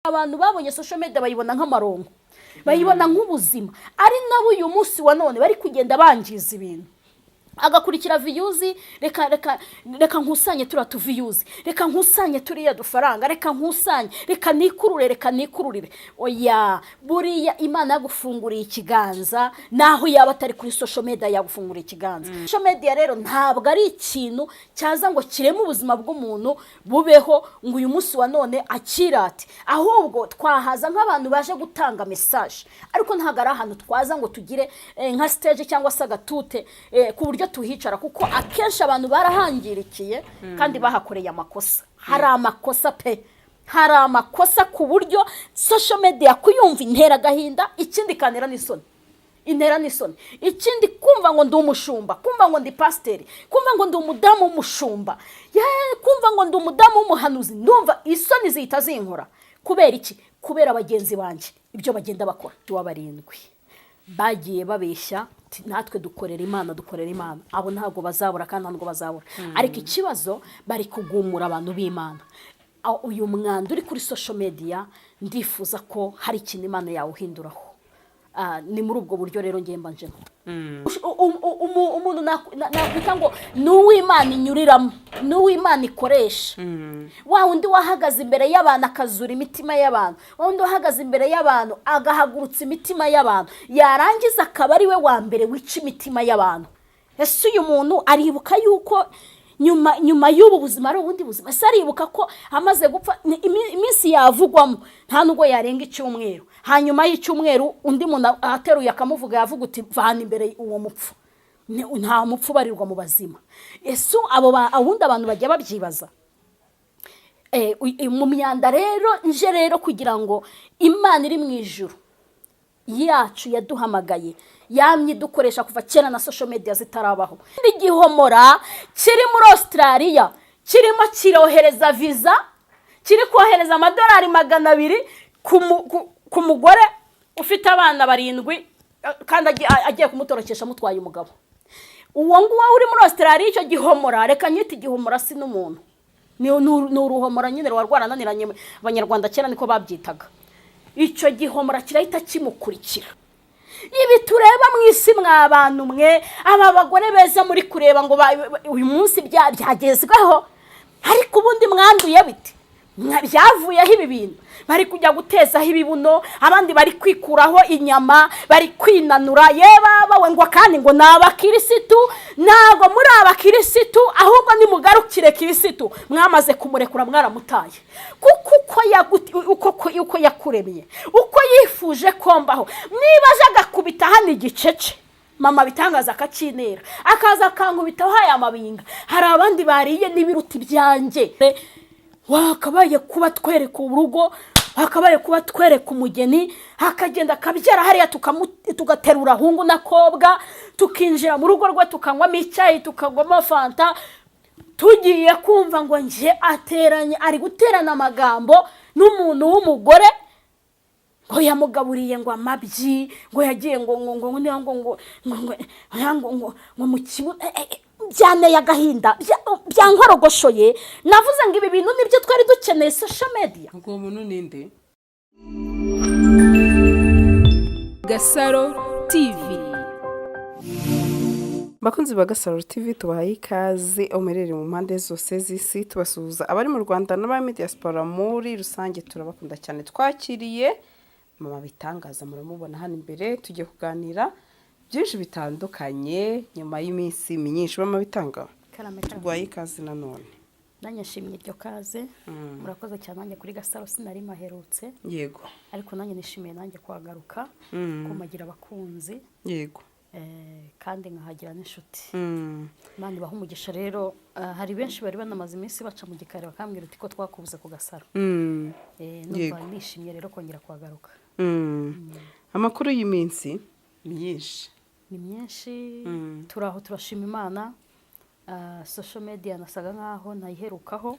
Abantu babonye social media bayibona nk'amarongo, bayibona nk'ubuzima, ari nabo uyu munsi wa none bari kugenda bangiza ibintu. Agakurikira views: "Reka, reka, reka nkusanye turiya tuviews, reka nkusanye turiya dufaranga, reka nkusanye, reka nikurure, reka nikururire." Oya, buriya Imana yagufunguriye ikiganza, naho yaba atari kuri social media, yagufunguriye ikiganza. Social media rero ntabwo ari ikintu cyaza ngo kireme ubuzima bw'umuntu bubeho, ngo uyu munsi wa none akirate. Ahubwo twahaza nk'abantu baje gutanga message, ariko ntabwo ari ahantu twaza ngo tugire nka stage cyangwa se agatute ku buryo tuhicara, kuko akenshi abantu barahangirikiye kandi bahakoreye amakosa. Hari amakosa pe, hari amakosa, ku buryo social media kuyumva intera agahinda, ikindi ikantera n'isoni, intera n'isoni. Ikindi, kumva ngo ndi umushumba, kumva ngo ndi pasiteri, kumva ngo ndi umudamu w'umushumba, kumva ngo ndi umudamu w'umuhanuzi, ndumva isoni zihita zinkora. Kubera iki? Kubera bagenzi banjye ibyo bagenda bakora. Wa barindwi bagiye babeshya ati, "Natwe dukorera Imana, dukorera Imana." Abo ntabwo bazabura kandi ntabwo bazabura, ariko ikibazo bari kugumura abantu b'Imana. Uyu mwanda uri kuri social media, ndifuza ko hari ikintu Imana yawuhinduraho. Ni muri ubwo buryo rero ngiye mbanjemo. Umuntu nakwita ngo ni uw'Imana inyuriramo, ni uw'Imana ikoresha, wa wundi wahagaze imbere y'abantu akazura imitima y'abantu, wa wundi wahagaze imbere y'abantu agahagurutsa imitima y'abantu, yarangiza akaba ari we wa mbere wica imitima y'abantu. Ese uyu muntu aribuka yuko nyuma y'ubu buzima ari ubundi buzima? Ese aribuka ko amaze gupfa iminsi yavugwamo nta nubwo yarenga icyumweru? Hanyuma y'icyumweru undi muntu ateruye akamuvuga, yavuga uti: "Vana imbere uwo mupfu." Nta mupfu ubarirwa mu bazima. Ese abo ubundi abantu bajya babyibaza? Mu myanda rero nje rero kugira ngo Imana iri mu ijuru yacu yaduhamagaye, yamye idukoresha kuva kera na social media zitarabaho. Igihomora kiri muri Australia kirimo kirohereza viza, kiri kohereza amadolari 200 ku mugore ufite abana barindwi, kandi agiye kumutorokesha amutwaye umugabo. Uwo nguwo uri muri Australia, icyo gihomora, reka nyite igihomora, si n'umuntu, ni uruhomora nyine ruba rwarananiranye. Abanyarwanda kera niko babyitaga. Icyo gihomora kirahita kimukurikira. Ibi tureba mu isi, mwa bantu mwe, aba bagore beza muri kureba ngo uyu munsi byagezweho, ariko ubundi mwanduye bite? Byavuyeho. Ibi bintu bari kujya gutezaho ibibuno, abandi bari kwikuraho inyama, bari kwinanura, ye baba we, ngo kandi ngo ni abakirisitu. Ntabwo muri abakirisitu, ahubwo nimugarukire Kirisitu. Mwamaze kumurekura, mwaramutaye, kuko uko yakuremye, uko yifuje kombaho, niba aje agakubita hano igicece, mama bitangaza akakinera, akaza akankubitaho aya mabinga, hari abandi bariye n'ibiruta ibyanjye. Wakabaye kuba twereka urugo, wakabaye kuba twereka umugeni, akagenda akabyara hariya, tugaterura ahungu n'akobwa, tukinjira mu rugo rwe, tukanywamo icyayi, tukanywamo fanta. Tugiye kumva ngo nje ateranye, ari guterana amagambo n'umuntu w'umugore, ngo yamugaburiye ngo amabyi, ngo yagiye ngo ngo ngo ngo ngo ngo ngo ngo ngo ngo mu kibuno. Byanteye agahinda, byankorogoshoye. Navuze ngo ibi bintu nibyo twari dukeneye, social media? Ubwo uwo muntu ni nde? Gasaro TV. Bakunzi ba Gasaro TV, tubahaye ikaze aho muherereye mu mpande zose z'isi. Tubasuhuza abari mu Rwanda n'abari muri diaspora muri rusange, turabakunda cyane. Twakiriye mama Bitangaza, muramubona hano imbere. Tugiye kuganira byinshi bitandukanye nyuma y'iminsi myinshi. Mama Bitanga, Karame, karame. Tuguhaye ikaze nanone. Nanjye nshimye iryo kaze, murakoze cyane. Nanjye kuri Gasaro sinari maherutse, ariko nanjye nishimiye nanjye kuhagaruka, kumagira abakunzi, kandi nkahagira n'inshuti. Imana ibaha umugisha. Rero hari benshi bari banamaze iminsi baca mu gikari bakambwira uti ko twakubuze ku Gasaro. Numva nishimye rero kongera kuhagaruka. Amakuru y'iminsi myinshi? Ni myinshi, turi aho, turashima Imana. Social media nasaga nkaho ntayiherukaho,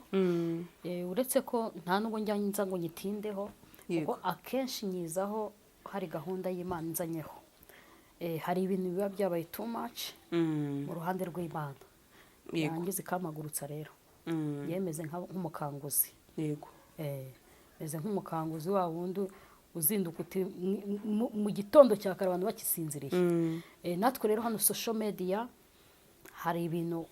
uretse ko nta nubwo njya nza ngo nyitindeho, kuko akenshi nyizaho hari gahunda y'Imana nzanyeho. Hari ibintu biba byabaye too much mu ruhande rw'Imana, yangiza ikampagurutsa rero, yemeze nk'umukanguzi. Meze nk'umukanguzi wa wundi uzinduka uti mu gitondo cya kare abantu bakisinziriye. Natwe rero hano social media hari ibintu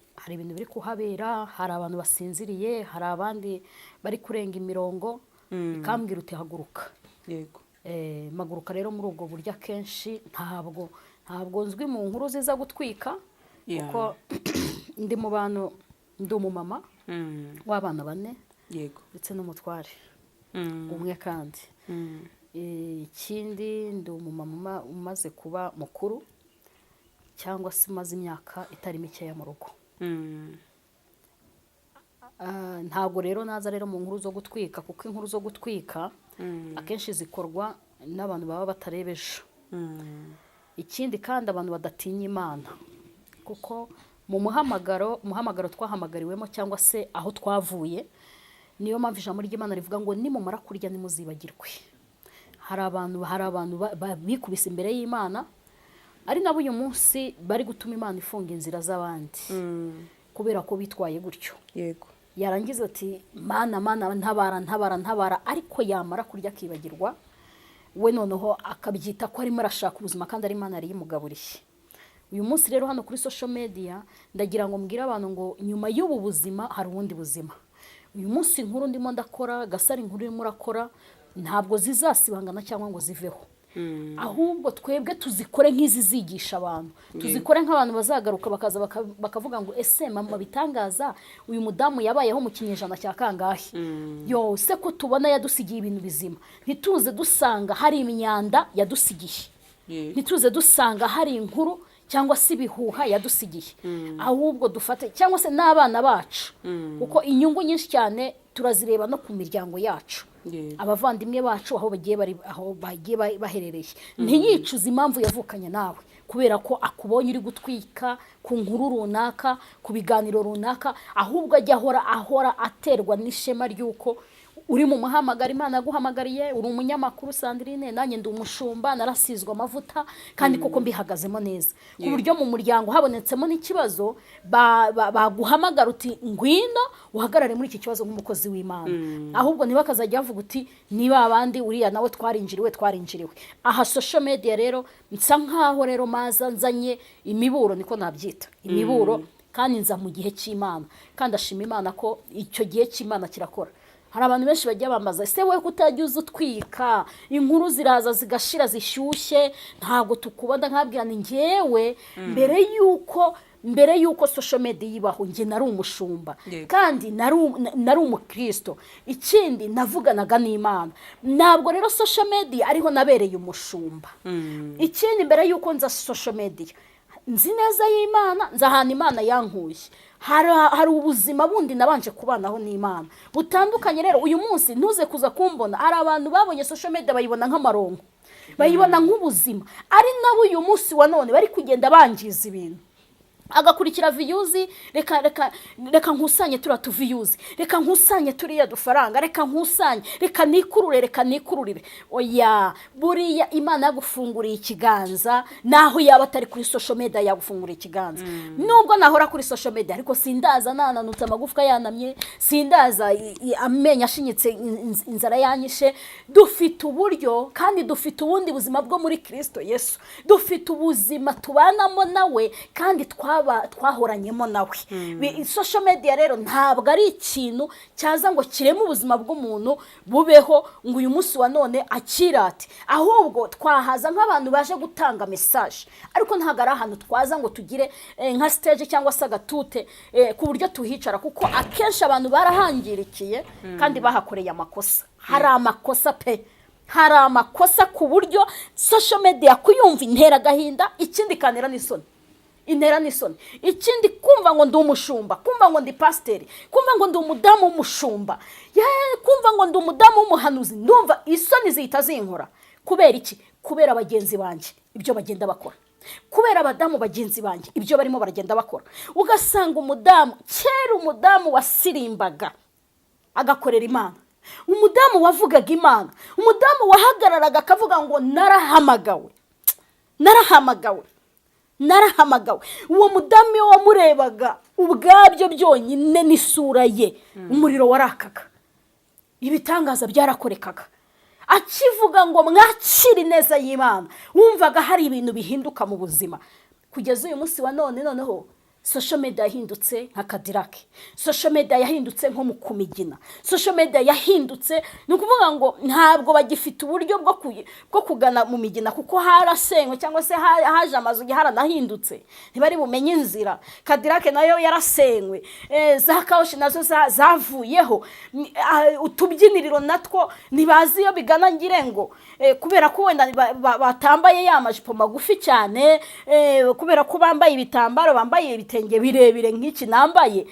biri kuhabera, hari abantu basinziriye, hari abandi bari kurenga imirongo, ikambwira uti: "Haguruka." Mpaguruka rero muri ubwo buryo. Akenshi ntabwo nzwi mu nkuru ziza gutwika, kuko ndi mu bantu, ndi umumama w'abana bane ndetse n'umutware umwe. Kandi ikindi, ndi umumama umaze kuba mukuru, cyangwa se umaze imyaka itari mikeya mu rugo. Ntabwo rero naza rero mu nkuru zo gutwika, kuko inkuru zo gutwika akenshi zikorwa n'abantu baba batareba ejo. Ikindi kandi, abantu badatinya Imana, kuko mu muhamagaro twahamagariwemo cyangwa se aho twavuye, niyo mpamvu ijambo ry'Imana rivuga ngo: "Nimumara kurya ntimuzibagirwe." Hari abantu bikubise imbere y'Imana, ari nabo uyu munsi bari gutuma Imana ifunga inzira z'abandi kubera ko bitwaye gutyo. Yarangiza ati: "Mana, Mana, ntabara, ntabara, ntabara," ariko yamara kurya akibagirwa. We noneho akabyita ko arimo arashaka ubuzima, kandi ari Imana yari yimugaburiye. Uyu munsi rero hano kuri social media ndagira ngo mbwire abantu ngo nyuma y'ubu buzima hari ubundi buzima. Uyu munsi inkuru ndimo ndakora, Gasaro, inkuru urimo urakora, ntabwo zizasibangana cyangwa ngo ziveho. Ahubwo twebwe tuzikore nk'izizigisha abantu, tuzikore nk'abantu bazagaruka bakaza bakavuga ngo: "Ese mama bitangaza, uyu mudamu yabayeho mu kinyejana cya kangahe? Yose ko tubona yadusigiye ibintu bizima, ntituze dusanga hari imyanda yadusigiye, ntituze dusanga hari inkuru cyangwa se ibihuha yadusigiye, ahubwo dufate cyangwa se n'abana bacu," kuko inyungu nyinshi cyane turazireba no ku miryango yacu, abavandimwe bacu aho bagiye bari, aho bagiye baherereye. Ntiyicuze impamvu yavukanye nawe kubera ko akubonye uri gutwika ku nkuru runaka, ku biganiro runaka, ahubwo ajya ahora aterwa n'ishema ry'uko uri mu muhamagaro Imana yaguhamagariye. Uri umunyamakuru Sandrine, nanjye ndi umushumba, narasizwe amavuta, kandi koko mbihagazemo neza, ku buryo mu muryango habonetsemo n'ikibazo baguhamagara uti: "Ngwino uhagarare muri iki kibazo nk'umukozi w'Imana." Ahubwo ntibakazajya bavuga uti: "Niba abandi uriya nawe twarinjiriwe, twarinjiriwe." Aha social media rero nsa nkaho rero maza nzanye imiburo, niko nabyita, imiburo, kandi nza mu gihe cy'Imana, kandi ashima Imana ko icyo gihe cy'Imana kirakora. Hari abantu benshi bajya bambaza: "Ese wowe kutajya uza utwika, inkuru ziraza zigashira zishyushye, ntabwo tukubona?" Nkabwira ni njyewe mbere y'uko social media ibaho, njye nari umushumba, kandi nari umukristo. Ikindi, navuganaga n'Imana. Ntabwo rero social media ariho nabereye umushumba. Ikindi, mbere y'uko nza social media, nzi neza y'Imana, nzi ahantu Imana yankuye. Hari ubuzima bundi nabanje kubanaho n'Imana butandukanye. Rero uyu munsi ntuze kuza kumbona. Hari abantu babonye social media bayibona nk'amaronko, bayibona nk'ubuzima, ari nabo uyu munsi wa none bari kugenda bangiza ibintu, agakurikira views: "Reka, reka, reka nkusanye turiya tuviews, reka nkusanye turiya dufaranga, reka nkusanye, reka nikurure, reka nikururire." Oya, buriya Imana yagufunguriye ikiganza, naho yaba atari kuri social media yagufunguriye ikiganza. Nubwo nahora kuri social media, ariko sindaza nananutse, amagufwa yanamye, sindaza amenyo ashinyitse, inzara yanyishe. Dufite uburyo, kandi dufite ubundi buzima bwo muri Kirisito Yesu. Dufite ubuzima tubanamo nawe, kandi twahoranyemo nawe. Social media rero ntabwo ari ikintu cyaza ngo kireme ubuzima bw'umuntu bubeho, ngo uyu munsi wa none akirate. Ahubwo twahaza nk'abantu baje gutanga message, ariko ntabwo ari ahantu twaza ngo tugire nka stage cyangwa se agatute ku buryo tuhicara, kuko akenshi abantu barahangirikiye kandi bahakoreye amakosa. Hari amakosa pe, hari amakosa, ku buryo social media kuyumva intera agahinda, ikindi ikantera n'isoni, intera n'isoni. Ikindi, kumva ngo ndi umushumba, kumva ngo ndi pasiteri, kumva ngo ndi umudamu w'umushumba, kumva ngo ndi umudamu w'umuhanuzi, ndumva isoni zihita zinkora. Kubera iki? Kubera bagenzi banjye ibyo bagenda bakora, kubera abadamu bagenzi banjye ibyo barimo baragenda bakora. Ugasanga umudamu, kera umudamu wasirimbaga agakorera Imana, umudamu wavugaga Imana, umudamu wahagararaga akavuga ngo: "Narahamagawe, narahamagawe, narahamagawe," uwo mudamu iyo wamurebaga ubwabyo byonyine n'isura ye, umuriro warakaga. Ibitangaza byarakorekaga. Akivuga ngo mwakire ineza y'Imana, wumvaga hari ibintu bihinduka mu buzima. Kugeza uyu munsi wa none, noneho social media yahindutse nka Cadillac, social media yahindutse nko mu kumigina, social media yahindutse, ni ukuvuga ngo ntabwo bagifite uburyo bwo kugana mu migina, kuko harasenywe cyangwa se haje amazu haranahindutse, ntibari bumenye inzira. Cadillac nayo yarasenywe, za car wash nazo zavuyeho, utubyiniriro natwo ntibazi iyo bigana, ngire ngo kubera ko wenda batambaye ya majipo magufi cyane, kubera ko bambaye ibitambaro, bambaye ibitenge birebire nk'iki nambaye,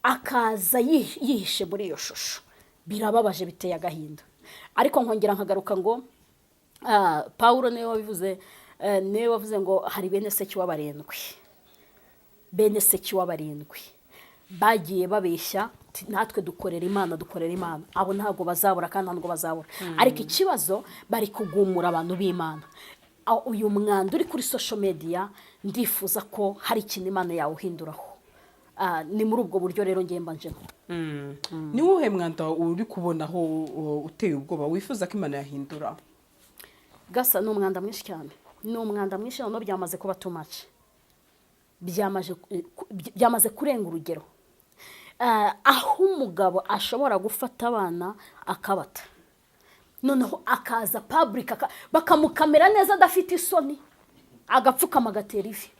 akaza yihishe muri iyo shusho. Birababaje, biteye agahinda. Ariko nkongera nkagaruka ngo Pawulo niwe wabivuze, niwe wavuze ngo hari bene Sekiwa barindwi, bene Sekiwa barindwi bagiye babeshya ati, natwe dukorera Imana, dukorera Imana. Abo ntabwo bazabura kandi ntabwo bazabura, ariko ikibazo bari kugumura abantu b'Imana. Uyu mwanda uri kuri social media, ndifuza ko hari ikintu Imana yawuhinduraho. Ni muri ubwo buryo rero ngiye mbanjemo. Ni wowe mwanda uri kubonaho uteye ubwoba wifuza ko Imana yahindura? Gasa ni umwanda mwinshi cyane, ni umwanda mwinshi. Noneho byamaze kuba too much, byamaze kurenga urugero. Aho umugabo ashobora gufata abana akabata, noneho akaza public, bakamukamera neza adafite isoni, agapfukama agatera ivi,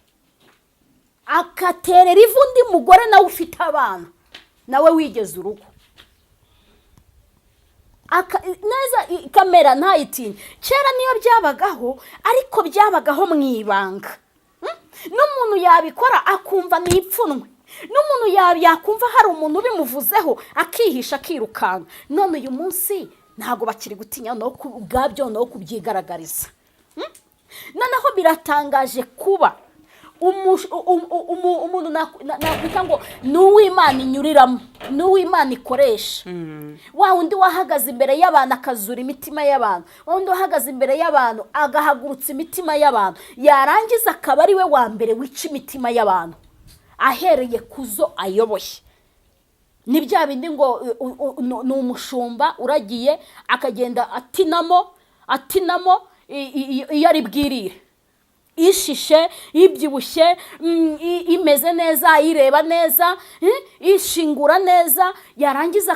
agaterera ivi undi mugore nawe ufite abana, nawe wigeze urugo. Neza kamera ntayitinye. Kera niyo byabagaho, ariko byabagaho mu ibanga. N'umuntu yabikora akumva ni ipfunwe, n'umuntu yakumva hari umuntu ubimuvuzeho akihisha, akirukanka. None uyu munsi ntabwo bakiri gutinya no ubwabyo no kubyigaragariza. Noneho biratangaje kuba umuntu nakwita ngo ni uw'Imana inyuriramo, ni uw'Imana ikoresha, wa wundi wahagaze imbere y'abantu akazura imitima y'abantu, wa wundi wahagaze imbere y'abantu agahagurutsa imitima y'abantu, yarangiza akaba ari we wa mbere wica imitima y'abantu ahereye ku zo ayoboye. Ni bya bindi ngo ni umushumba uragiye, akagenda atinamo atinamo iyo ari bwirire, ishishe, ibyibushye, imeze neza, ireba neza, ishingura neza, yarangiza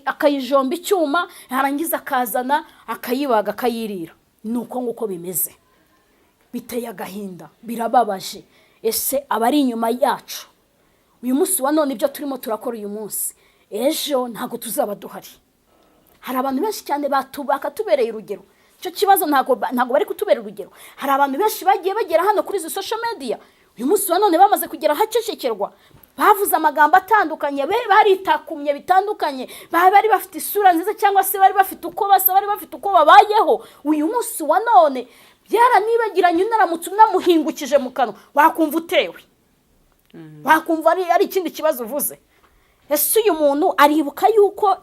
akayijomba icyuma, yarangiza akazana akayibaga, akayirira. Ni uko nguko bimeze. Biteye agahinda, birababaje. Ese abari inyuma yacu uyu munsi wa none, ibyo turimo turakora uyu munsi, ejo ntabwo tuzaba duhari. Hari abantu benshi cyane bakatubereye urugero. Icyo kibazo, ntabwo bari kutubera urugero. Hari abantu benshi bagiye bagera hano kuri izi social media, uyu munsi wa none bamaze kugera ahacecekerwa, bavuze amagambo atandukanye, baritakumye bitandukanye, bari bafite isura nziza cyangwa se bari bafite uko basa, bari bafite uko babayeho. Uyu munsi wa none byaranibagiranye. Unaramutse unamuhingukije mu kanwa, wakumva utewe, wakumva ari ikindi kibazo uvuze. Ese uyu muntu aribuka yuko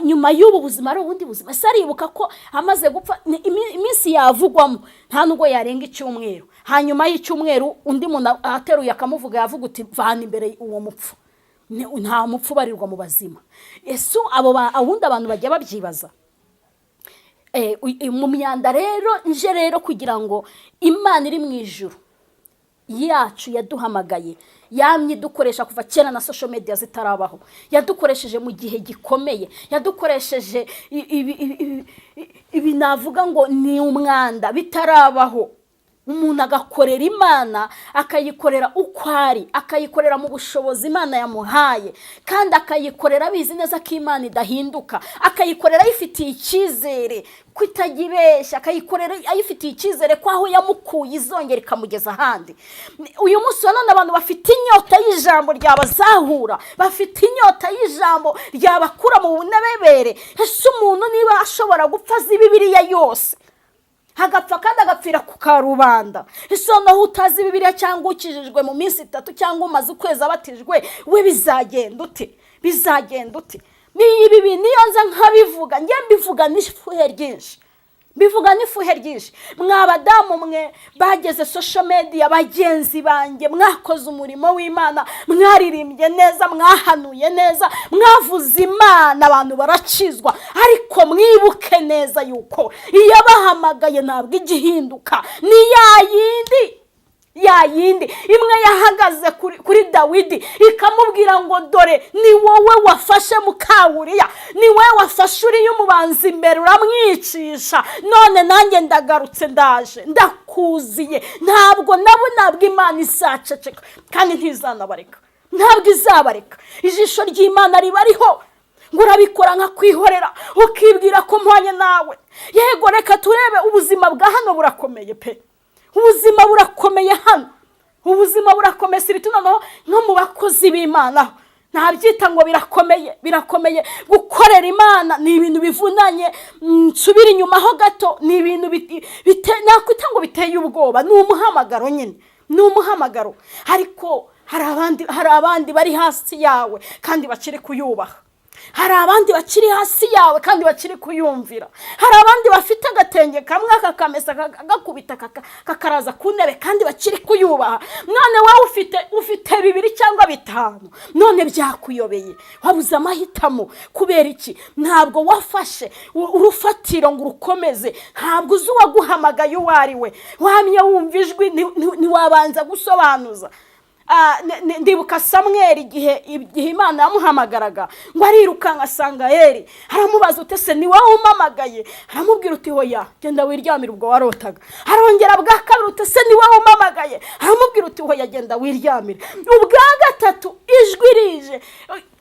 nyuma y'ubu buzima ari ubundi buzima? Ese aribuka ko amaze gupfa iminsi yavugwamo nta nubwo yarenga icyumweru? Hanyuma y'icyumweru undi muntu ateruye akamuvuga, yavuga uti vana imbere uwo mupfu. Nta mupfu ubarirwa mu bazima. Ese abo ubundi abantu bajya babyibaza? Mu myanda rero nje rero kugira ngo Imana iri mu ijuru yacu yaduhamagaye, yamye idukoresha kuva kera na social media zitarabaho, yadukoresheje mu gihe gikomeye, yadukoresheje ibi navuga ngo ni umwanda bitarabaho, umuntu agakorera Imana, akayikorera uko ari, akayikorera mu bushobozi Imana yamuhaye, kandi akayikorera abizi neza ko Imana idahinduka, akayikorera ayifitiye icyizere ko itajya ibeshya, akayikorera ayifitiye icyizere ko aho yamukuye izongera ikamugeza ahandi. Uyu munsi wa none abantu bafite inyota y'ijambo ryabazahura, bafite inyota y'ijambo ryabakura mu bunebebere. Ese umuntu niba ashobora gupfa azi Bibiliya yose, agapfa kandi agapfira ku karubanda, ese noneho utazi Bibiliya cyangwa ukijijwe mu minsi 3 cyangwa umaze ukwezi abatijwe we, bizagenda ute? Bizagenda ute? Niba ibi niyo nza nkabivuga, njye mbivuga n'ifuhe ryinshi. Bivuga n'ifuhe ryinshi. Mwa badamu mwe bageze social media, bagenzi banjye, mwakoze umurimo w'Imana, mwaririmbye neza, mwahanuye neza, mwavuze Imana, abantu barakizwa, ariko mwibuke neza yuko iyo bahamagaye ntabwo igihinduka. Ni ya yindi, ya yindi imwe yahagaze kuri Dawidi, ikamubwira ngo: "Dore ni wowe wafashe muka Uriya, ni wowe wafashe uriya umubanza imbere uramwicisha, none nanjye ndagarutse, ndaje ndakuziye." Ntabwo nabo, ntabwo Imana izaceceka, kandi ntizanabareka, ntabwo izabareka. Ijisho ry'Imana riba riho. Ngo urabikora nka kwihorera, ukibwira ko mpanye nawe. Yego, reka turebe, ubuzima bwa hano burakomeye pe, ubuzima burakomeye hano, ubuzima burakomeye. Si noneho no mu bakozi b'Imana, ntabyita ngo birakomeye, birakomeye. Gukorera Imana ni ibintu bivunanye. Nsubira inyuma ho gato, ni ibintu nakwita ngo biteye ubwoba. Ni umuhamagaro nyine, ni umuhamagaro, ariko hari abandi bari hasi yawe kandi bakiri kuyubaha, hari abandi bakiri hasi yawe kandi bakiri kuyumvira, hari abandi bafite agatenge kamwe kakamesa, kagakubita, kakaraza ku ntebe kandi bakiri kuyubaha. None wowe ufite bibiri cyangwa bitanu, none byakuyobeye, wabuze amahitamo. Kubera iki? Ntabwo wafashe urufatiro ngo urukomeze, ntabwo uzi uwaguhamagaye uwo ari we. Wamye wumva ijwi, ntiwabanza gusobanuza. Ndibuka Samweri, igihe Imana yamuhamagaraga, ngo arirukanka asanga Eri, aramubaza uti: "Ese ni wowe umpamagaye?" Aramubwira uti: "Hoya, genda wiryamire, ubwo warotaga." Arongera bwa kabiri uti: "Ese ni wowe umpamagaye?" Aramubwira uti: "Hoya, genda wiryamire." Ubwa gatatu ijwi rije,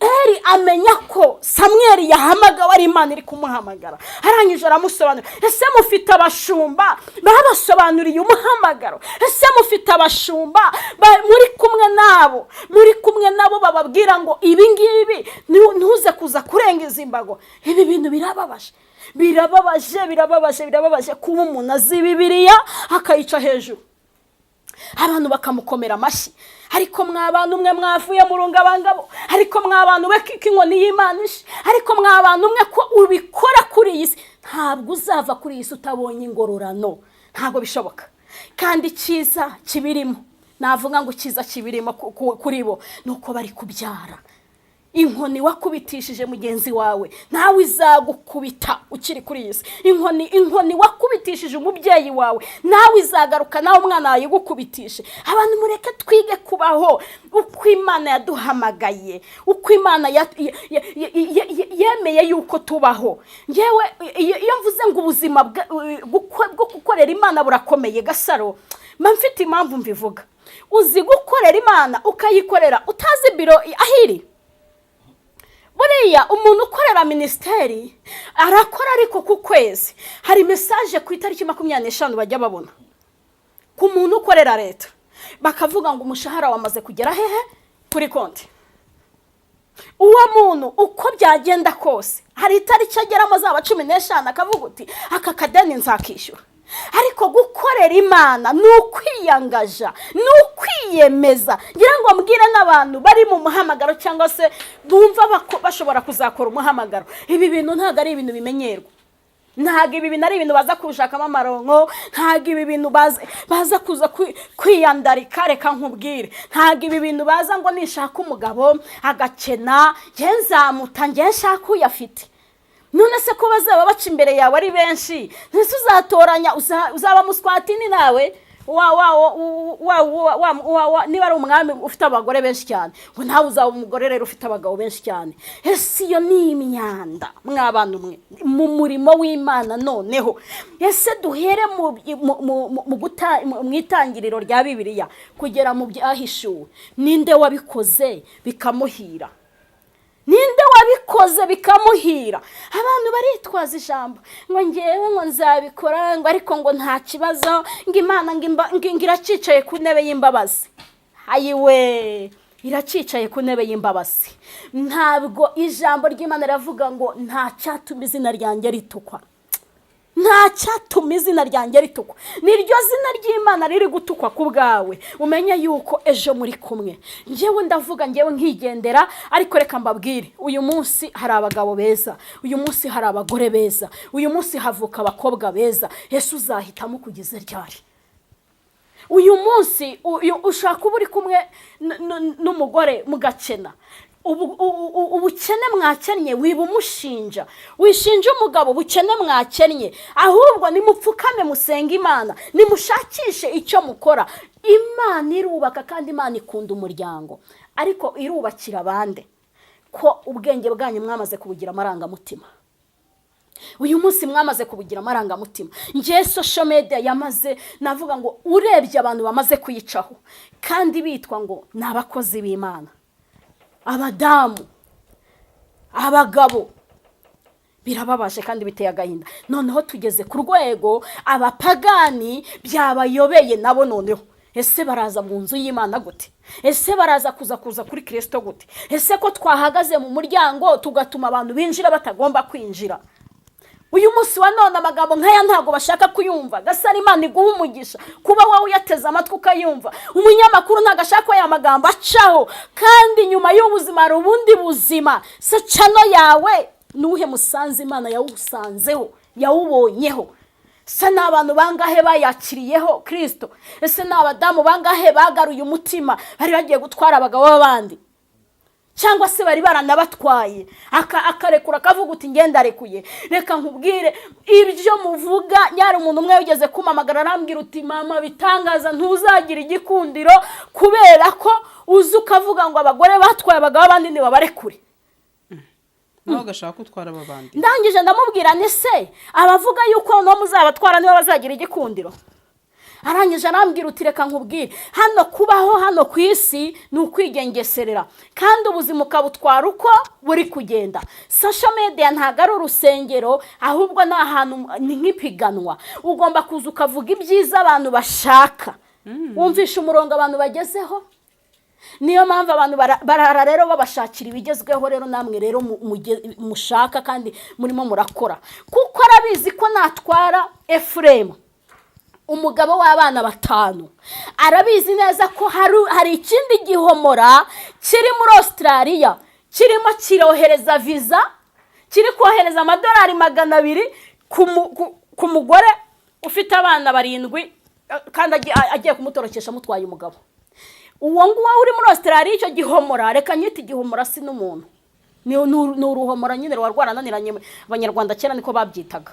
Eri amenya ko Samweri yahamagawe, ari Imana iri kumuhamagara. Arangije aramusobanurira. Ese mufite abashumba babasobanuriye umuhamagaro? Ese mufite abashumba muri kumwe nabo bababwira ngo ibi ngibi ntuze kuza kurenga izi mbago? Ibi bintu birababaje, birababaje, birababaje, birababaje kuba umuntu azi Bibiliya akayica hejuru, abantu bakamukomera amashyi. Ariko mwa bantu mwe mwavuye mu rungabangabo, ariko mwa bantu we ko inkoni y'Imana ishe, ariko mwa bantu mwe ko ubikora kuri iyi si, ntabwo uzava kuri iyi si utabonye ingororano, ntabwo bishoboka. Kandi icyiza kibirimo, navuga ngo icyiza kibirimo kuri bo ni uko bari kubyara. Inkoni wakubitishije mugenzi wawe nawe izagukubita ukiri kuri iyi si. Inkoni wakubitishije umubyeyi wawe nawe izagaruka, nawe umwana wawe igukubitishe. Abantu, mureke twige kubaho uko Imana yaduhamagaye, uko Imana yemeye yuko tubaho. Ngewe iyo mvuze ngo ubuzima bwo gukorera Imana burakomeye, Gasaro, mba mfite impamvu mbivuga. Uzi gukorera Imana ukayikorera utazi biro aho iri? Buriya umuntu ukorera minisiteri arakora, ariko ku kwezi hari message ku itariki 25 bajya babona. Ku muntu ukorera leta bakavuga ngo umushahara wamaze kugera hehe? Kuri konti. Uwo muntu uko byagenda kose hari itariki ageramo, zaba 15, akavuga uti: "Aka kadeni nzakishyura." Ariko gukorera Imana ni ukwiyangaja, ni ukwiyemeza. Ngira ngo mbwire n'abantu bari mu muhamagaro cyangwa se bumva bashobora kuzakora umuhamagaro, ibi bintu ntabwo ari ibintu bimenyerwa, ntabwo ibi bintu ari ibintu baza kushakamo amaronko, ntabwo ibi bintu baza kuza kwiyandarika. Reka nkubwire, ntabwo ibi bintu baza ngo nishaka umugabo agakena nge nzamuta, nge nshaka uyafite. None se ko bazaba baca imbere yawe ari benshi, ntese uzatoranya? Uzaba muswatini nawe wa wa wa wa wa wa wa niba ari umwami ufite abagore benshi cyane, ngo nawe uzaba umugore rero ufite abagabo benshi cyane. Ese iyo ni imyanda, mw'abantu mwe, mu murimo w'Imana? Noneho ese duhere mu itangiriro rya Bibiliya kugera mu Byahishuwe, ninde wabikoze bikamuhira? Ninde wabikoze bikamuhira? Abantu baritwaza ijambo ngo ngewe ngo nzabikora, ngo ariko ngo nta kibazo, ngo Imana ngo iracyicaye ku ntebe y'imbabazi. Ayiwe, iracyicaye ku ntebe y'imbabazi? Ntabwo ijambo ry'Imana riravuga ngo nta cyatuma izina ryanjye ritukwa. Nta cyatuma izina ryanjye ritukwa. Niryo zina ry'Imana riri gutukwa ku bwawe. Umenye yuko ejo muri kumwe. Ngewe ndavuga, ngewe nkigendera. Ariko reka mbabwire, uyu munsi hari abagabo beza, uyu munsi hari abagore beza, uyu munsi havuka abakobwa beza. Ese uzahitamo kugeza ryari? Uyu munsi ushobora kuba uri kumwe n'umugore mugakena. Ubukene mwakennye, wiba umushinja, wishinja umugabo ubukene mwakennye. Ahubwo nimupfukame musenge Imana, nimushakishe icyo mukora. Imana irubaka, kandi Imana ikunda umuryango. Ariko irubakira abande, ko ubwenge bwanyu mwamaze kubugira amarangamutima? Uyu munsi mwamaze kubugira amarangamutima. Ngewe social media yamaze, navuga ngo urebye abantu bamaze kuyicaho kandi bitwa ngo ni abakozi b'Imana, abadamu, abagabo, birababaje kandi biteye agahinda. Noneho tugeze ku rwego abapagani byabayobeye nabo. Noneho ese baraza mu nzu y'Imana gute? Ese baraza kuza kuri Kirisito gute? Ese ko twahagaze mu muryango tugatuma abantu binjira batagomba kwinjira? Uyu munsi wa none amagambo nk'aya ntabwo bashaka kuyumva. Gasara, Imana iguha umugisha kuba wowe uyateze amatwi ukayumva. Umunyamakuru ntabwo ashaka ko aya magambo acaho, kandi nyuma y'ubuzima hari ubundi buzima. Se channel yawe nuhe musanze Imana yawusanzeho, yawubonyeho? Se ni abantu bangahe bayakiriyeho Kirisito? Ese ni abadamu bangahe bagaruye umutima bari bagiye gutwara abagabo b'abandi, cyangwa se bari baranabatwaye, akarekura akavuga uti: "Ngenda arekuye"? Reka nkubwire, ibyo muvuga, nyari umuntu umwe wigeze kumamagara arambwira uti: "Mama Bitangaza, ntuzagira igikundiro kubera ko uzi ukavuga ngo abagore batwaye abagabo abandi ntibabarekure." Nawe ugashaka gutwara aba bandi. Ndangije ndamubwira ni se abavuga yuko noneho muzabatwara niba bazagira igikundiro? Arangije arambwira uti: "Reka nkubwire, hano kubaho hano ku isi ni ukwigengeserera, kandi ubuzima ukabutwara uko buri kugenda. Social media ntabwo ari urusengero, ahubwo ni ahantu, ni nk'ipiganwa. Ugomba kuza ukavuga ibyiza abantu bashaka." Wumvisha umurongo abantu bagezeho? Niyo mpamvu abantu barara rero babashakira ibigezweho. Rero namwe rero mushaka kandi murimo murakora, kuko arabizi ko natwara Efuremu, umugabo w'abana batanu, arabizi neza ko hari ikindi gihomora kiri muri Australia kirimo kirohereza viza, kiri kohereza amadolari 200 ku mugore ufite abana barindwi, kandi agiye kumutorokesha amutwaye umugabo. Uwo nguwo uri muri Australia, icyo gihomora, reka nyite igihomora, si n'umuntu, ni uruhomora nyine ruba rwarananiranye. Abanyarwanda kera niko babyitaga.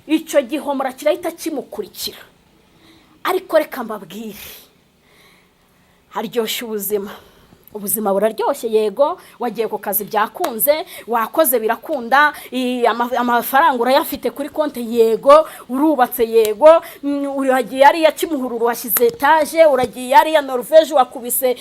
Icyo gihomora kirahita kimukurikira. Ariko reka mbabwire, haryoshye ubuzima, ubuzima buraryoshye. Yego, wagiye ku kazi byakunze, wakoze birakunda, amafaranga urayafite kuri konti, yego, urubatse, yego, uragiye hariya Kimuhururu washyize etaje, uragiye hariya Norvege wakubise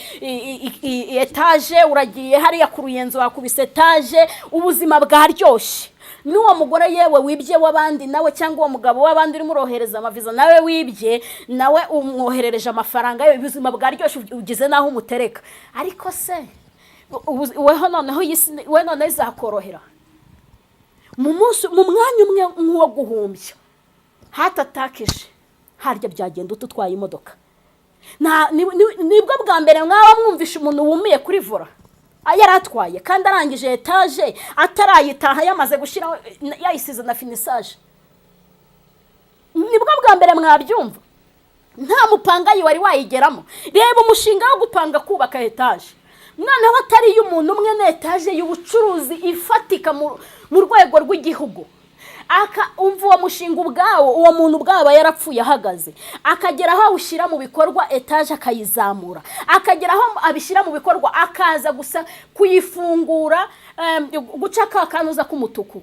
etaje, uragiye hariya ku Ruyenzi wakubise etaje. Ubuzima bwaryoshye. N'uwo mugore yewe wibye w'abandi nawe, cyangwa uwo mugabo w'abandi urimo urohereza amaviza nawe wibye, nawe umwoherereje amafaranga ye. Ubuzima bwaryoshye, ugeze n'aho umutereka. Ariko se weho noneho iyi si, we noneho izakorohera mu munsi, mu mwanya umwe nk'uwo guhumbya, hatatakije harya byagenda ute utwaye imodoka? Nibwo bwa mbere mwaba mwumvisha umuntu wumiye kuri volant yari atwaye, kandi arangije etaje atarayitaha, yamaze gushyiraho, yayisize na finissage? Nibwo bwa mbere mwabyumva. Nta mupangayi wari wayigeramo. Reba umushinga wo gupanga kubaka etaje, noneho atari iy'umuntu umwe, ni etaje y'ubucuruzi ifatika mu rwego rw'igihugu. Aka umva, uwo mushinga ubwawo, uwo muntu ubwawo aba yarapfuye ahagaze, akagera aho awushyira mu bikorwa, etaje akayizamura, akagera aho abishyira mu bikorwa, akaza gusa kuyifungura, guca ka kanuza k'umutuku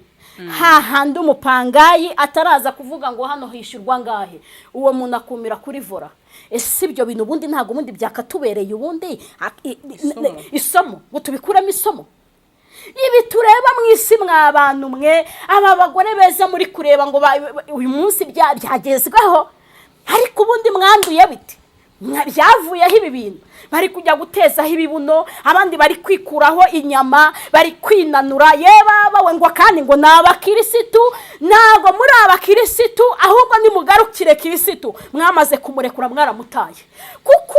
hahandi umupangayi ataraza kuvuga ngo hano hishyurwa ngahe, uwo muntu akumira kuri volant. Ese ibyo bintu ubundi ntabwo ubundi byakatubereye ubundi Isomo. Isomo ngo tubikuremo isomo? Ibi tureba mu isi, mwa bantu mwe, aba bagore beza muri kureba ngo uyu munsi byagezweho, ariko ubundi mwanduye bite? Byavuyeho ibi bintu bari kujya gutezaho ibibuno, abandi bari kwikuraho inyama, bari kwinanura. Ye baba we, ngo kandi ngo ni abakirisitu. Ntabwo muri abakirisitu, ahubwo nimugarukire Kirisitu. Mwamaze kumurekura, mwaramutaye, kuko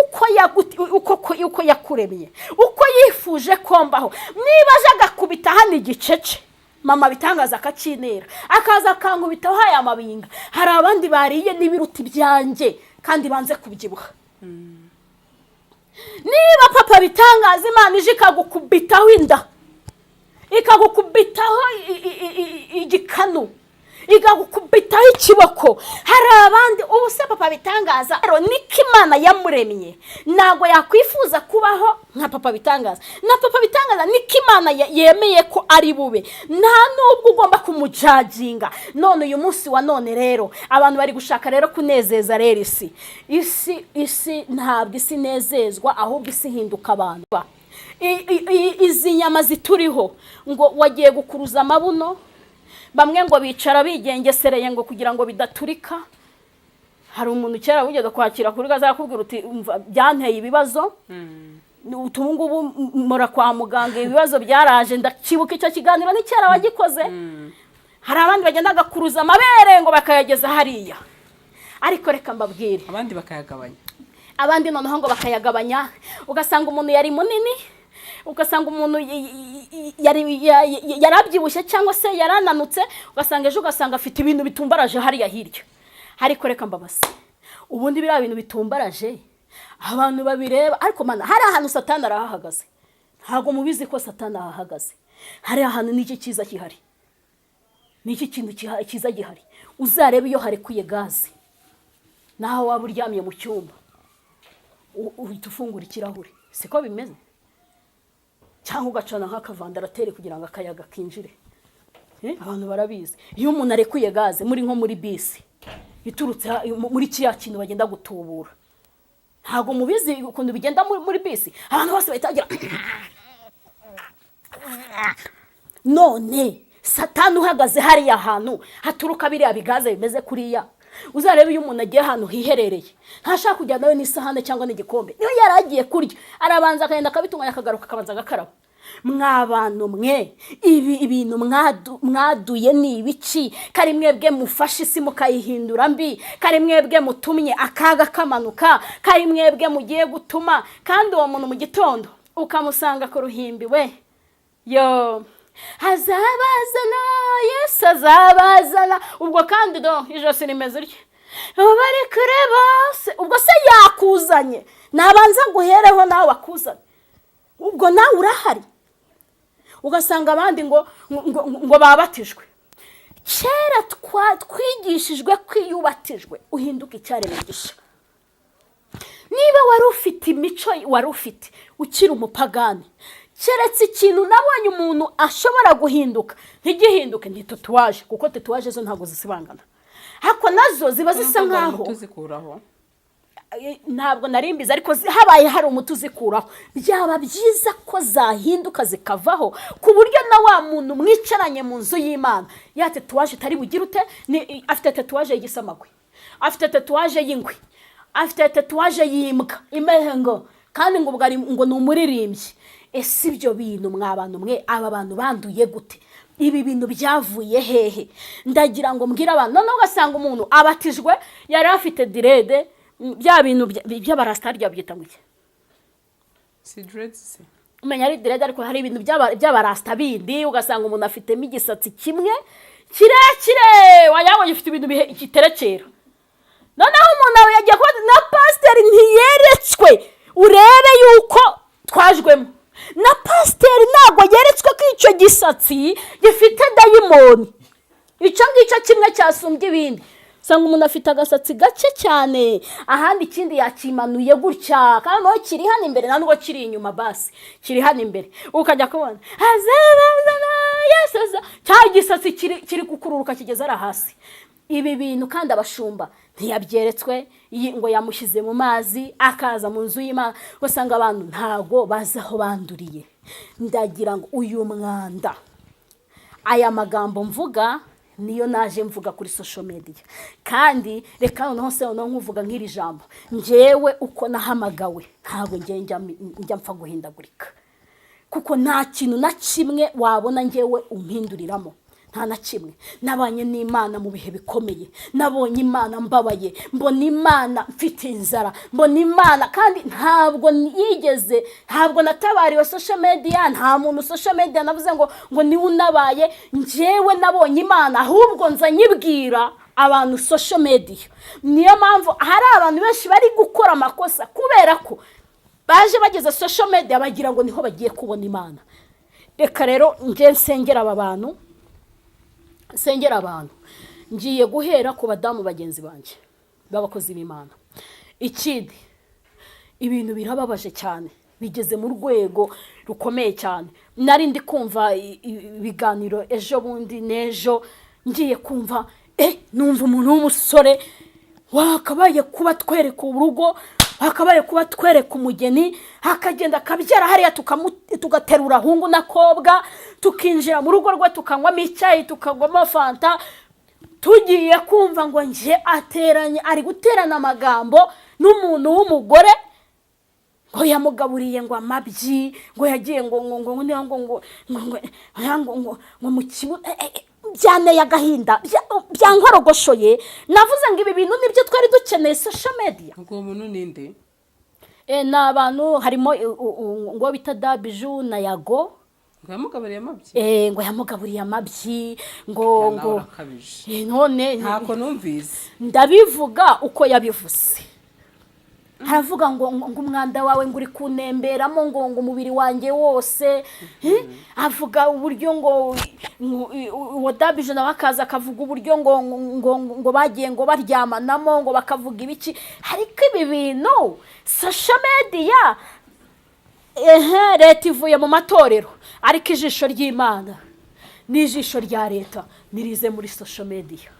uko yakuremye, uko yifuje kombaho, niba aje agakubita hano igicece, mama bitangaza akakinera, akaza akankubitaho aya mabinga, hari abandi bariye n'ibiruta ibyanjye kandi banze kubyibuha. Niba papa bitangaza, Imana ije ikagukubitaho inda, ikagukubitaho igikanu, ikagukubitaho ikiboko, hari abandi. Ubu se papa bitangaza rero niko Imana yamuremye, ntabwo yakwifuza kubaho nka papa bitangaza. Na papa bitangaza niko Imana yemeye ko ari bube, nta nubwo ugomba kumujudginga. None uyu munsi wa none rero abantu bari gushaka rero kunezeza rero isi. Isi ntabwo isi inezezwa, ahubwo isi ihinduka abantu. Izi nyama zituriho, ngo wagiye gukuruza amabuno, bamwe ngo bicara bigengesereye ngo kugira ngo bidaturika. Hari umuntu kera wigeze kwakira kuri gaza, arakubwira uti: "Umva, byanteye ibibazo, ubu ngubu mpora kwa muganga, ibibazo byaraje." Ndakibuka icyo kiganiro, ni kera wagikoze. Hari abandi bagenda bagakuruza amabere ngo bakayageza hariya, ariko reka mbabwire. Abandi bakayagabanya. Abandi noneho ngo bakayagabanya, ugasanga umuntu yari munini, ugasanga umuntu yarabyibushye cyangwa se yarananutse, ugasanga ejo ugasanga afite ibintu bitumbaraje hariya hirya. Ariko reka mbabase, ubundi biriya bintu bitumbaraje abantu babireba, ariko mana, hari ahantu Satani arahahagaze. Ntabwo mubizi ko Satani ahahagaze hari ahantu? N'iki cyiza gihari? N'iki kintu cyiza gihari? Uzarebe iyo harekuye gaze, naho waba uryamye mu cyumba, uhita ufungura ikirahure, siko bimeze? Cyangwa ugacana nk'akaventilateur kugira ngo akayaga kinjire. Abantu barabizi, iyo umuntu arekuye gaze muri nko muri bisi iturutse muri kiriya kintu bagenda gutubura, ntabwo mubizi ukuntu bigenda muri bisi, abantu bose bahita bagira. None Satani uhagaze hariya hantu haturuka biriya bigaze bimeze kuriya. Uzarebe iyo umuntu agiye ahantu hiherereye, ntashaka kujyanayo n'isahane cyangwa n'igikombe. Niyo yari agiye kurya, arabanza akagenda akabitunganya, akagaruka akabanza agakaraba. Mwa bantu mwe, ibi ibintu mwaduye ni ibiki? Kari mwebwe mufashe isi mukayihindura mbi, kari mwebwe mutumye akaga kamanuka, kari mwebwe mugiye gutuma. Kandi uwo muntu mu gitondo ukamusanga ku ruhimbi we, yo azabazana, Yesu azabazana. Ubwo kandi do ijosi rimeze utya, bari kure bose. Ubwo se yakuzanye? Nabanza nguhereho nawe akuzanye, ubwo nawe urahari. Ugasanga abandi ngo babatijwe kera. Twigishijwe ko iyo ubatijwe uhinduka icyaremwe gishya. Niba wari ufite imico wari ufite ukiri umupagani, keretse ikintu nabonye umuntu ashobora guhinduka ntigihinduke ni tatouage, kuko tatouage zo ntabwo zisibangana, ariko nazo ziba zisa nkaho tuzikuraho. Ntabwo nari mbizi, ariko habaye hari umuti uzikuraho, byaba byiza ko zahinduka zikavaho, ku buryo na wa muntu mwicaranye mu nzu y'Imana ya tatouage itari bugire ute. Afite tatouage y'igisamagwe, afite tatouage y'ingwe, afite tatouage y'imbwa imeze ngo, kandi ngo ubwo ngo ni umuririmbyi. Ese ibyo bintu, mwa bantu mwe, aba bantu banduye gute? Ibi bintu byavuye hehe? Ndagira ngo mbwire abantu. Noneho ugasanga umuntu abatijwe yari afite dread, bya bintu by'abarasitari byita ngo iki? Si dreads se? Umenya ari dread, ariko hari ibintu by'abarasita bindi, ugasanga umuntu afitemo igisatsi kimwe kirekire, wagira ngo gifite ibintu giterekera. Noneho umuntu aba yagiye kuba na pasiteri, ntiyeretswe. Urebe yuko twajwemo na pasiteri, ntabwo yeretswe ko icyo gisatsi gifite dayimoni, icyo ngicyo kimwe cyasumbye ibindi. Usanga umuntu afite agasatsi gake cyane, ahandi ikindi yakimanuye gutya, kandi noneho kiri hano imbere, nta nubwo kiri inyuma, basi kiri hano imbere. Ukajya kubona azabazana Yesu aza, cya gisatsi kiri gukururuka kigeze ari hasi. Ibi bintu kandi abashumba ntiyabyeretswe, ngo yamushyize mu mazi, akaza mu nzu y'Imana. Ugasanga abantu ntago bazi aho banduriye. Ndagira ngo uyu mwanda, aya magambo mvuga Niyo naje mvuga kuri social media. Kandi reka noneho se noneho nkuvuga nk'iri jambo: njyewe uko nahamagawe, ntabwo njye njya mpfa guhindagurika, kuko nta kintu na kimwe wabona ngewe umpinduriramo, nta na kimwe. Nabanye n'Imana mu bihe bikomeye, nabonye Imana mbabaye, mbona Imana mfite inzara, mbona Imana. Kandi ntabwo yigeze, ntabwo natabariwe social media, nta muntu social media navuze ngo niwe unabaye. Njyewe nabonye Imana, ahubwo nza nyibwira abantu social media. Niyo mpamvu hari abantu benshi bari gukora amakosa, kubera ko baje bageze social media bagira ngo niho bagiye kubona Imana. Reka rero njye nsengera aba bantu, nsengera abantu. Ngiye guhera ku badamu bagenzi banjye b'abakozi b'Imana. Ikindi, ibintu birababaje cyane, bigeze mu rwego rukomeye cyane. Nari ndi kumva ibiganiro ejo bundi n'ejo, ngiye kumva numva umuntu w'umusore wakabaye kuba twereka urugo, wakabaye kuba twereka umugeni, akagenda akabyara hariya, tugaterura hungu n'akobwa, tukinjira mu rugo rwe, tukanywamo icyayi, tukanywamo fanta. Tugiye kumva ngo nje ateranye, ari guterana amagambo n'umuntu w'umugore, ngo yamugaburiye ngo amabyi, ngo yagiye ngo ngo ngo ngo ngo ngo ngo ngo ngo mu kibuno. Byanteye agahinda, byankorogoshoye. Navuze ngo ibi bintu nibyo twari dukeneye social media? Ubwo uwo muntu ninde? Ni abantu harimo ngo bita Dabiju na Yago. Ngo yamugaburiye amabyi? Ngo yamugaburiye amabyi, ngo nawe ngo urakabije. None Ntako numvise. Ndabivuga uko yabivuze. Haravuga ngo umwanda wawe ngo uri kunemberamo, ngo umubiri wanjye wose. Avuga uburyo ngo uwo Dabije nawe akaza akavuga uburyo ngo bagiye ngo baryamanamo, ngo bakavuga ibiki. Ariko ibi bintu social media, ehe, leta ivuye mu matorero, ariko ijisho ry'Imana n'ijisho rya leta nirize muri social media,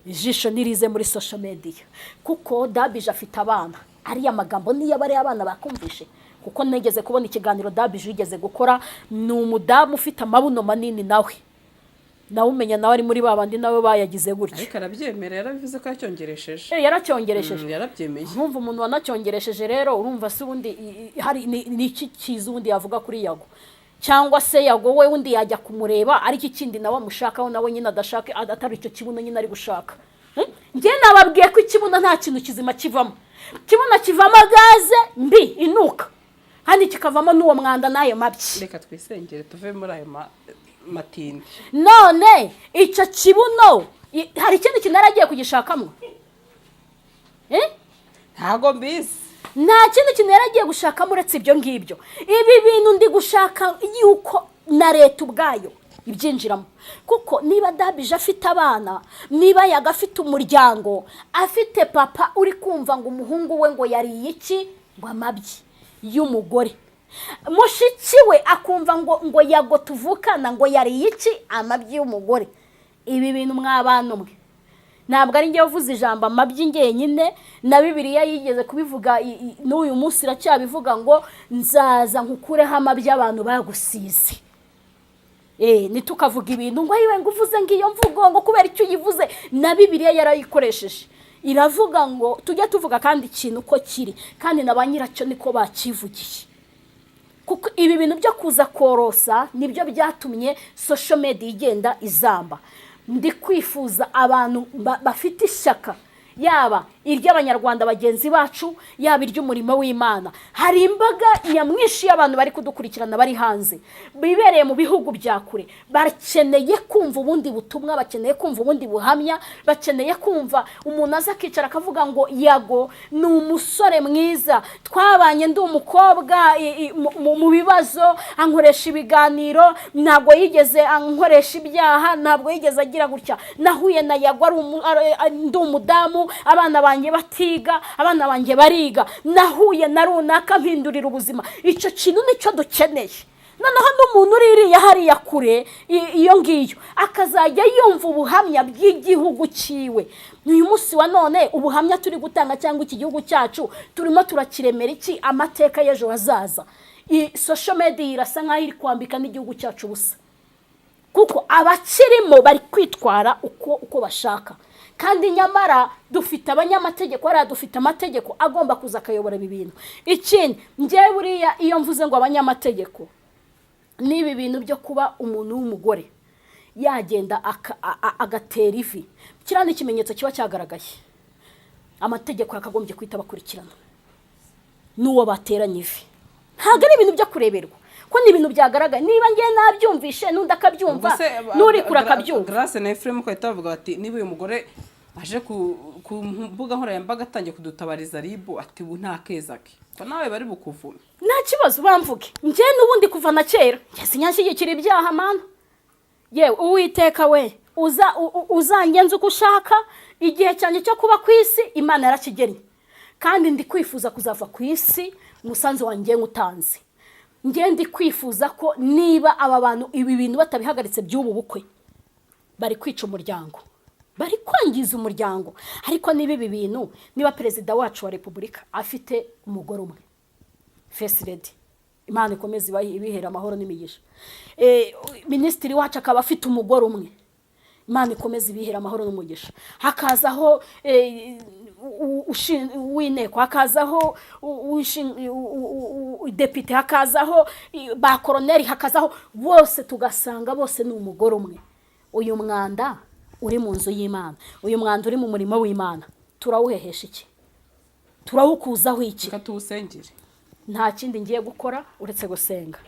ijisho nirize muri social media, kuko Dabije afite abana. Ariya magambo niyo aba ari abana bakumvishe, kuko nigeze kubona ikiganiro Dabije yigeze gukora. Ni umudamu ufite amabuno manini, nawe umenya nawe ari muri ba bandi nawe bayagize gutya. Ariko arabyemera, yarabivuze ko yacyongeresheje. Yaracyongeresheje. Yarabyemeye. Nkumva umuntu wanacyongeresheje rero, urumva se ubundi hari ni iki cyiza ubundi yavuga kuri Yago? Cyangwa se Yago we undi yajya kumureba, ariko ikindi nawe amushakaho, nawe nyine adashaka atari icyo kibuno nyine ari gushaka. Njye nababwiye ko ikibuno nta kintu kizima kivamo. Kibuno kivamo gaze mbi inuka, kandi kikavamo n'uwo mwanda n'ayo mabyi. Reka twisengere tuve muri ayo matindi. None icyo kibuno hari ikindi kintu yari agiye kugishakamo? Ntago mbizi. Nta kindi kintu yari agiye gushakamo uretse ibyo ngibyo. Ibi bintu ndi gushaka yuko na leta ubwayo ibyinjiramo, kuko niba Dabije afite abana, niba Yaga afite umuryango, afite papa uri kumva ngo umuhungu we ngo yariye iki, ngo amabyi y'umugore, mushiki we akumva ngo Yago tuvukana ngo yariye iki, amabyi y'umugore. Ibi bintu mwabana umwe, ntabwo ari njye uvuze ijambo amabyi njyenyine, na Bibiliya yigeze kubivuga, n'uyu munsi iracyabivuga ngo nzaza nkukureho amabyi abantu bagusize. Ntitukavuga ibintu ngo ayiwe, ngo uvuze ngo iyo mvugo, ngo kubera icyo uyivuze. Na Bibiliya yarayikoresheje, iravuga ngo tujye tuvuga kandi ikintu uko kiri, kandi na ba nyiracyo niko bakivugiye. Kuko ibi bintu byo kuza korosa nibyo byatumye social media igenda izamba. Ndi kwifuza abantu bafite ishyaka, yaba iry'Abanyarwanda bagenzi bacu, yaba iry'umurimo w'Imana. Hari imbaga nyamwinshi y'abantu bari kudukurikirana, bari hanze, bibereye mu bihugu bya kure, bakeneye kumva ubundi butumwa, bakeneye kumva ubundi buhamya, bakeneye kumva umuntu aza akicara akavuga ngo Yago ni umusore mwiza, twabanye ndi umukobwa mu bibazo, ankoresha ibiganiro, ntabwo yigeze ankoresha ibyaha, ntabwo yigeze agira gutya. Nahuye na Yago ndi umudamu, abana banjye batiga, abana banjye bariga. Nahuye na runaka mpindurira ubuzima. Icyo kintu nicyo dukeneye. Noneho n'umuntu uri iriya hariya kure iyo ngiyo akazajya yumva ubuhamya bw'igihugu cyiwe. Uyu munsi wa none ubuhamya turi gutanga, cyangwa iki gihugu cyacu turimo turakiremera iki, amateka y'ejo hazaza? Social media irasa nk'aho iri kwambika n'igihugu cyacu ubusa. Kuko abakirimo bari kwitwara uko bashaka, kandi nyamara dufite abanyamategeko hariya, dufite amategeko agomba kuza akayobora ibi bintu. Ikindi, njyewe buriya iyo mvuze ngo abanyamategeko, n'ibi bintu byo kuba umuntu w'umugore yagenda agatera ivi, kiriya ni ikimenyetso kiba cyagaragaye. Amategeko yakagombye guhita bakurikirana n'uwo bateranye ivi. Ntabwo ari ibintu byo kureberwa, ko ni ibintu byagaragaye. Niba ngiye nabyumvishe, n'undi akabyumva, Ubwo se, n'uri kure akabyumva. Grace na Ephraim ukahita bavuga bati: "Niba uyu mugore aje ku mbuga nkoranyambaga atangiye kudutabariza RIB, ati ubu nta keza ke, ko nawe bari bukuvume." Nta kibazo, bamvuge. Njye n'ubundi kuva na kera njye sinyashyigikira ibyaha. Mana yewe, Uwiteka we, uza uzangenza uko ushaka. Igihe cyanjye cyo kuba ku isi Imana yarakigennye, kandi ndi kwifuza kuzava ku isi umusanzu wanjye nywutanze. Njye ndi kwifuza ko niba aba bantu ibi bintu batabihagaritse by'ubu bukwe, bari kwica umuryango, bari kwangiza umuryango. Ariko niba ibi bintu, niba Perezida wacu wa Repubulika afite umugore umwe, First Lady, Imana ikomeze ibihera amahoro n'imigisha, Minisitiri wacu akaba afite umugore umwe, Imana ikomeze ibihera amahoro n'umugisha, hakazaho uw'inteko, hakazaho depite, hakazaho ba koroneri, hakazaho bose, tugasanga bose ni umugore umwe, uyu mwanda uri mu nzu y'Imana, uyu mwanda uri mu murimo w'Imana, turawuhehesha iki? Turawukuzaho iki? Reka tuwusengere. Nta kindi ngiye gukora uretse gusenga.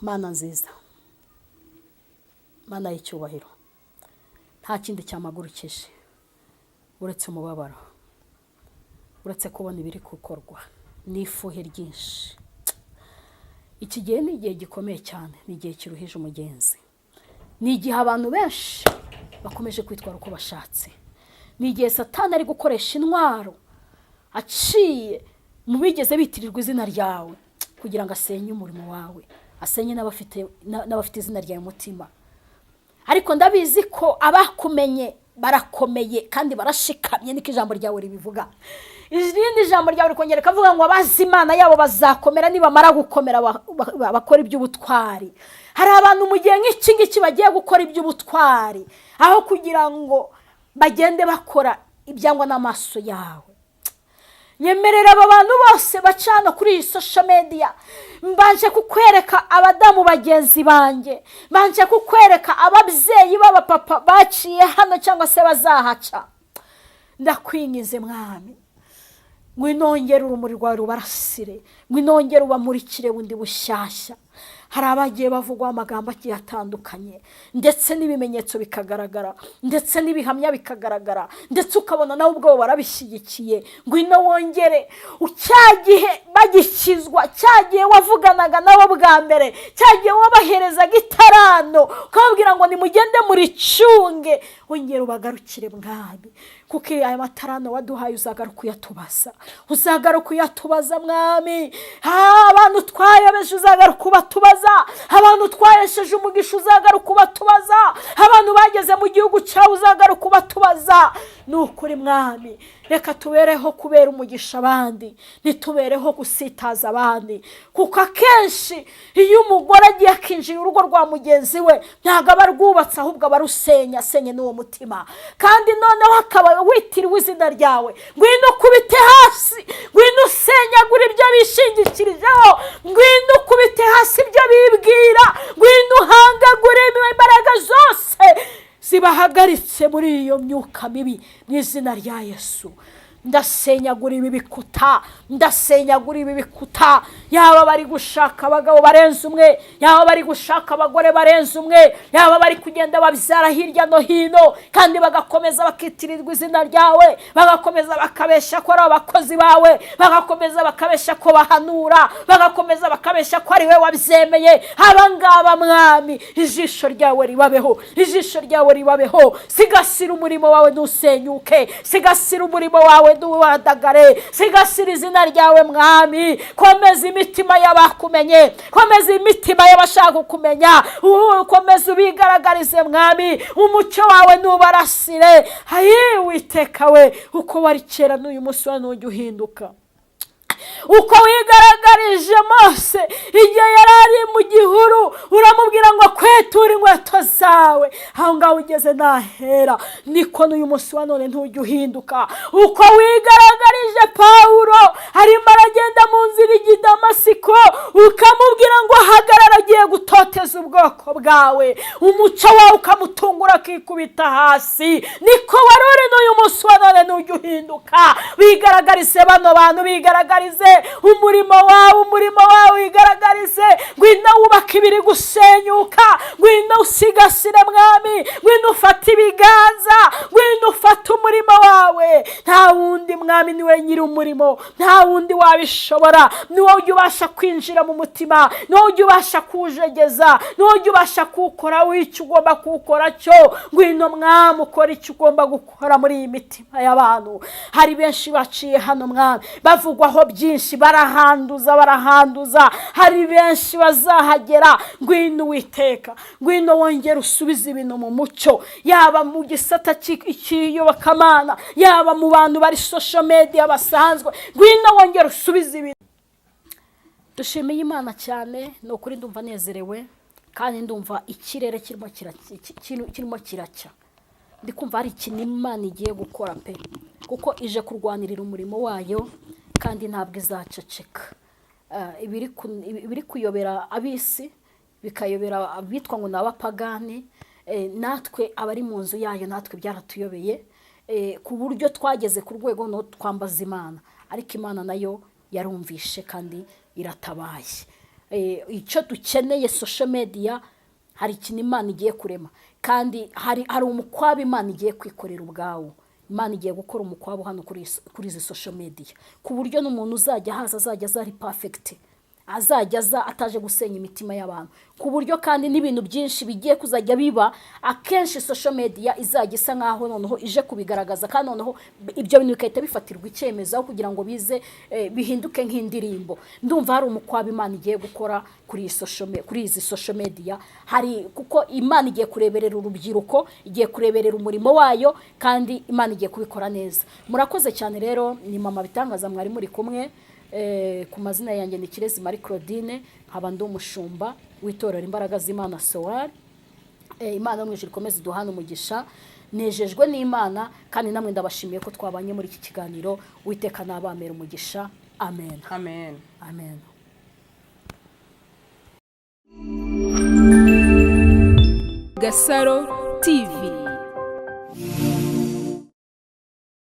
Mana nziza, Mana y'icyubahiro, nta kindi cyamagurukije uretse umubabaro, uretse kubona ibiri gukorwa n'ifuhe ryinshi. Iki gihe ni igihe gikomeye cyane, ni igihe kiruhije umugenzi, ni igihe abantu benshi bakomeje kwitwara uko bashatse, ni igihe Satani ari gukoresha intwaro aciye mu bigeze bitirirwa izina ryawe kugira ngo asenye umurimo wawe, asenye n'abafite izina ryawe mu mutima. Ariko ndabizi ko abakumenye barakomeye kandi barashikamye, niko ijambo ryawe ribivuga. Irindi jambo ryawe rikongera rikavuga ngo abazi Imana yabo bazakomera, nibamara gukomera bakora iby'ubutwari. Hari abantu mu gihe nk'iki ngiki bagiye gukora iby'ubutwari aho kugira ngo bagende bakora ibyangwa n'amaso yawe. Nyemerera aba bantu bose bacana kuri iyi social media, mbanje kukwereka abadamu bagenzi banjye, mbanje kukwereka ababyeyi b'abapapa baciye hano cyangwa se bazahaca. Ndakwinginze Mwami, ngwinongere urumuri rwawe rubarasire, ngwinongere ubamurikire bundi bushyashya. Hari abagiye bavugwaho amagambo agiye atandukanye, ndetse n'ibimenyetso bikagaragara, ndetse n'ibihamya bikagaragara, ndetse ukabona nawe ubwabo barabishyigikiye. Ngwino wongere cya gihe bagikizwa, cya gihe wavuganaga nabo bwa mbere, cya gihe wabaherezaga itarano ukababwira ngo nimugende muricunge, wongere ubagarukire Mwami, kuko aya matarano waduhaye uzagaruka uyatubaza, uzagaruka uyatubaza Mwami. Abantu twayobeje uzagaruka ubatubaza, abantu twahesheje umugisha uzagaruka ubatubaza, abantu bageze mu gihugu cyawe uzagaruka ubatubaza. Ni ukuri Mwami, reka tubereho kubera umugisha abandi, ntitubereho gusitaza abandi, kuko akenshi iyo umugore agiye akinjira urugo rwa mugenzi we, ntabwo aba arwubatse, ahubwo aba arusenya, asenye n'uwo mutima, kandi noneho akaba witiriwe izina ryawe. Ngwino ukubite hasi, ngwino usenyagure ibyo bishingikirijeho, ngwino ukubite hasi ibyo bibwira, ngwino uhangagure imbaraga zose zibahagaritse muri iyo myuka mibi mu izina rya Yesu. Ndasenyagura ibi bikuta, ndasenyagura ibi bikuta. Yaba bari gushaka abagabo barenze umwe, yaba bari gushaka abagore barenze umwe, yaba bari kugenda babyara hirya no hino, kandi bagakomeza bakitirirwa izina ryawe, bagakomeza bakabeshya ko ari abakozi bawe, bagakomeza bakabeshya ko bahanura, bagakomeza bakabeshya ko ari we wabyemeye. Aba ngaba Mwami, ijisho ryawe ribabeho, ijisho ryawe ribabeho. Sigasira umurimo wawe ntusenyuke, sigasira umurimo wawe ntuwadagare, sigasira izina ryawe Mwami. Komeza imitima y'abakumenye, komeza imitima y'abashaka kukumenya, komeza ubigaragarize Mwami, umucyo wawe nubarasire. Hayi Witeka we, uko wari kera n'uyu munsi wa ntujya uhinduka. Uko wigaragarije Mose igihe yari ari mu gihuru, uramubwira ngo kweture inkweto zawe, aho ngaho ugeze nahera, niko n'uyu munsi wa none ntujya uhinduka. Uko wigaragarije Pawulo arimo aragenda mu nzira ijya i Damasiko, ukamubwira ngo hagarara, agiye gutoteza ubwoko bwawe, umuco wawe ukamutungura akikubita hasi, niko wari uri n'uyu munsi wa none ntujya uhinduka. Wigaragarize bano bantu, bigaragarize umurimo wawe, umurimo wawe wigaragarize. Ngwino wubake ibiri gusenyuka, ngwino usigasire mwami, ngwino ufate ibiganza, ngwino ufate umurimo wawe. Nta wundi mwami, niwe nyiri umurimo, nta wundi wabishobora. Ni wowe ujya ubasha kwinjira mu mutima, ni wowe ujya ubasha kuwujegeza, ni wowe ujya ubasha kuwukora w'icyo ugomba kuwukora cyo. Ngwino mwami, ukora icyo ugomba gukora muri iyi mitima y'abantu. Hari benshi baciye hano mwami, bavugwaho byinshi, barahanduza, barahanduza. Hari benshi bazahagera. Ngwino Uwiteka, ngwino wongere usubize ibintu mu mucyo, yaba mu gisata cy'iyobokamana, yaba mu bantu bari social media basanzwe. Ngwino wongere usubize ibintu. Dushimiye Imana cyane, ni ukuri ndumva nezerewe kandi ndumva ikirere kirimo kiracya. Ndi kumva hari ikintu Imana igiye gukora pe, kuko ije kurwanirira umurimo wayo kandi ntabwo izaceceka. Ibiri kuyobera ab'isi, bikayobera abitwa ngo ni abapagani, natwe abari mu nzu yayo, natwe byaratuyobeye, ku buryo twageze ku rwego no twambaza Imana, ariko Imana nayo yarumvishe kandi iratabaye. Icyo dukeneye, social media, hari ikintu Imana igiye kurema, kandi hari umukwabo Imana igiye kwikorera ubwawo. Imana igiye gukora umukwabo hano kuri izi social media, ku buryo n'umuntu uzajya haza azajya aza ari perfect, azajya aza ataje gusenya imitima y'abantu, ku buryo kandi n'ibintu byinshi bigiye kuzajya biba akenshi social media izajya isa nkaho noneho ije kubigaragaza, kandi noneho ibyo bintu bigahita bifatirwa icyemezo aho kugira ngo bize bihinduke nk'indirimbo. Ndumva hari umukwabo Imana igiye gukora kuri izi social media. Hari kuko Imana igiye kureberera urubyiruko, igiye kureberera umurimo wayo, kandi Imana igiye kubikora neza. Murakoze cyane rero, ni Mama Bitangaza mwari muri kumwe. Ku mazina yanjye ni Kirezi Marie Claudine, nkaba ndi umushumba w'itorero Imbaraga z'Imana Sowari. Imana yo mu ijuru ikomeze iduhane umugisha. Nejejwe n'Imana kandi namwe ndabashimiye ko twabanye muri iki kiganiro. Uwiteka nabamera umugisha. Amen. Amen. Amen. Gasaro TV.